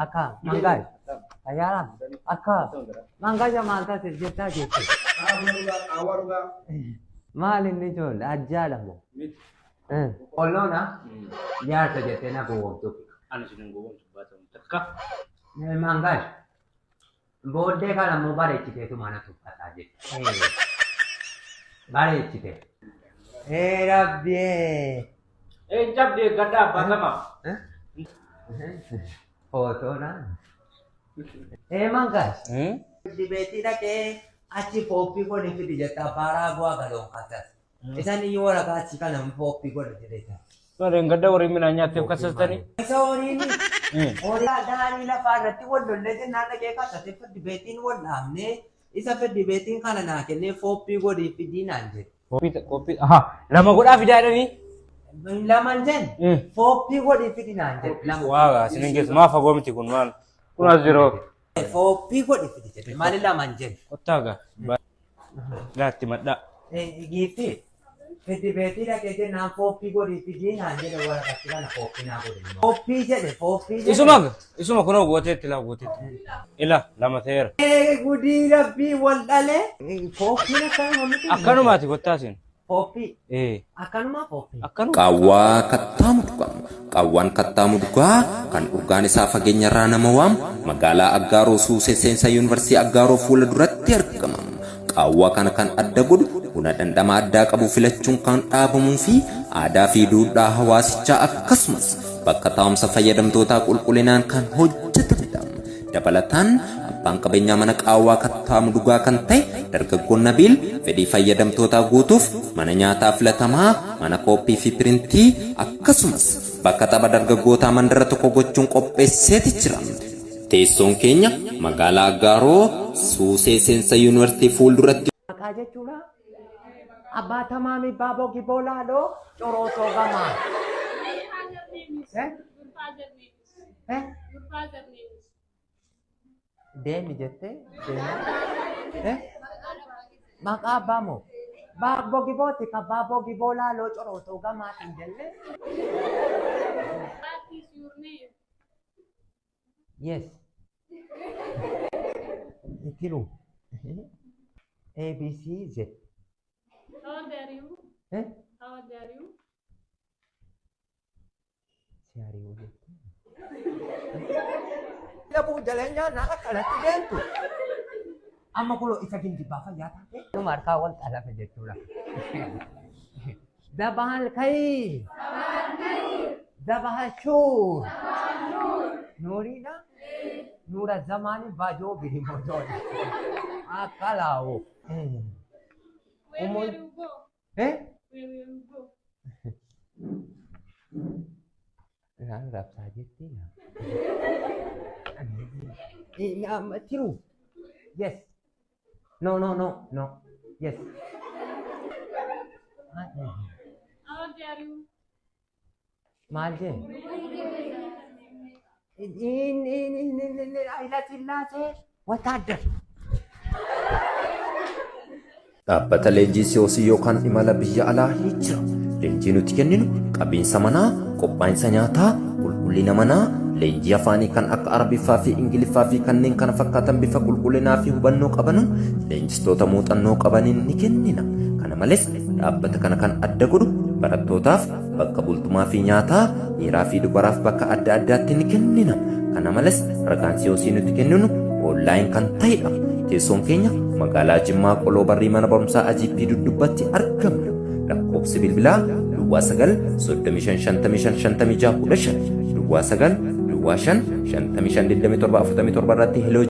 Akka mangash. Ayyaara. Akka mangasha maal taate jettaa jette. Maal inni ijoollee ajjaadha moo? Qolloona jaarsa jettee na gowwoomtu. Ani isin hin gowwoomsu baatamu takka. Mangash. Booddee kana immoo bareechiteetu mana tuffataa jette. Bareechite. Ee rabbi. Ee cabdi eeggadhaa abbaa sama. Footoodha. Ee mangash. Dibeetii dhaqee achi kooppii godhi fidi jetta abbaa raagoo agaloon kaasas. Isaan iyyuu waraqaa achi kana kooppii godha jedhee. Warreen gadda warri midhaan nyaatteef kasastanii. Isa horiin horii daarii lafaa irratti wal lollee jennaan dhaqee kasate firdi beetiin wal dhaabnee isa firdi beetiin kana naa kennee kooppii godhi fidii naan jedhe. Qophii qophii aha lama godhaa fidaa jedhanii. Laman jenne kooppii godhi fidi naan jedhe. Lama. Waaqa isin hin geessu maa fagoo miti kun maal kun as jiru. Kooppii godhi fidi jedhe maali laman jenne. Kottaa gaa. Laatti madhaa. Giiftii. Fiddi beetii dhaqee jennaan kooppii godhi fidii naan jedhe waraqatti kana kooppii naa godhe. Kooppii jedhe kooppii jedhe. Isuma isuma kunoo gooteetti laa gooteetti. Ila lama ta'eera. Ee gudii rabbii wal dhalee. Kooppiin akkanuma miti. Akkanumaati kottaa isin. Kooppii. Ee Akkanuma kooppii. akkanuma. Qaawwaa kattaa mudgaa. Qaawwaan kattaa mudgaa kan urgaan isaa fageenyarraa nama waamu magaalaa Aggaaroo Suusee seensa Yuunivarsiitii Aggaaroo fuula duratti argama. Qaawwaa kana kan adda godhu buna dhandhama addaa qabu filachuun kan dhaabamuu fi aadaa fi duudhaa hawaasichaa akkasumas bakka taa'umsa fayyadamtootaa qulqullinaan kan hojjetamedha. Dabalataan abbaan qabeenyaa mana qaawwaa kattaa mudugaa kan ta'e dargaggoon Nabiil fedhii fayyadamtootaa guutuuf mana nyaataa filatamaa, mana kooppii fi pirintii akkasumas bakka tapha dargaggootaa mandara tokko gochuun qopheesseeti jira. Teessoon keenya magaalaa Aggaaroo Suusee seensa Yuunivarsiitii fuulduratti. Maqaa jechuudha. Abbaa Tamaamii Baaboo Giboo Laaloo Corootoo Gamaa. Eh? Eh? Deemi jettee deema. Eh? Maqaa abbaa moo? Baaboo Gibooti ka Baaboo Giboo Laaloo Corootoo Gamaatiin jennee. What is your name? Yes. Tiru. A B C Z. How old are you? Eh? How old are you? Si ari'uu jette. Dhabuu jaleenyaa naa akkanatti deemtu. Amma kunoo isa gindibbaa fayyaa taate. Dhuma harkaa wal xalafe jechuudha. Dabahal kayir. Dabahal shuur. Nuuriidha. Nuura zamaani baajoo birimotoon. Akka laawu. Where will you go? Eh? Where will you go? Naan rabsaa jetti. Tiru. Yes. No, no, no, no. Yes. How old are you? Maal jee? In Haayila Sillaasee wataadar. Dhaabbata leenjii siyoosii yookaan imala biyya alaa ni jira. Leenjii nuti kenninu qabiinsa manaa, qophaa'insa nyaataa, qulqullina manaa, leenjii afaanii kan akka Arabiffaa fi Ingiliffaa fi kanneen kana fakkaatan bifa qulqullinaa fi hubannoo qabanuun leenjistoota muuxannoo qabaniin ni kennina. Kana malees dhaabbata kana kan adda godhu barattootaaf bakka bultumaa fi nyaataa dhiiraa fi dubaraaf bakka adda addaatti ni kennina. Kana malees ragaan siyoosii nuti kenninu online kan ta'edha. Teessoon keenya magaalaa Jimmaa Qoloo Barrii mana barumsaa Ajiippii duddubbatti argamna. Lakkoofsi bilbilaa Duwwaa 9 35 55 56 15 Duwwaa 9 Duwwaa 5 55 27 47 irratti heloo.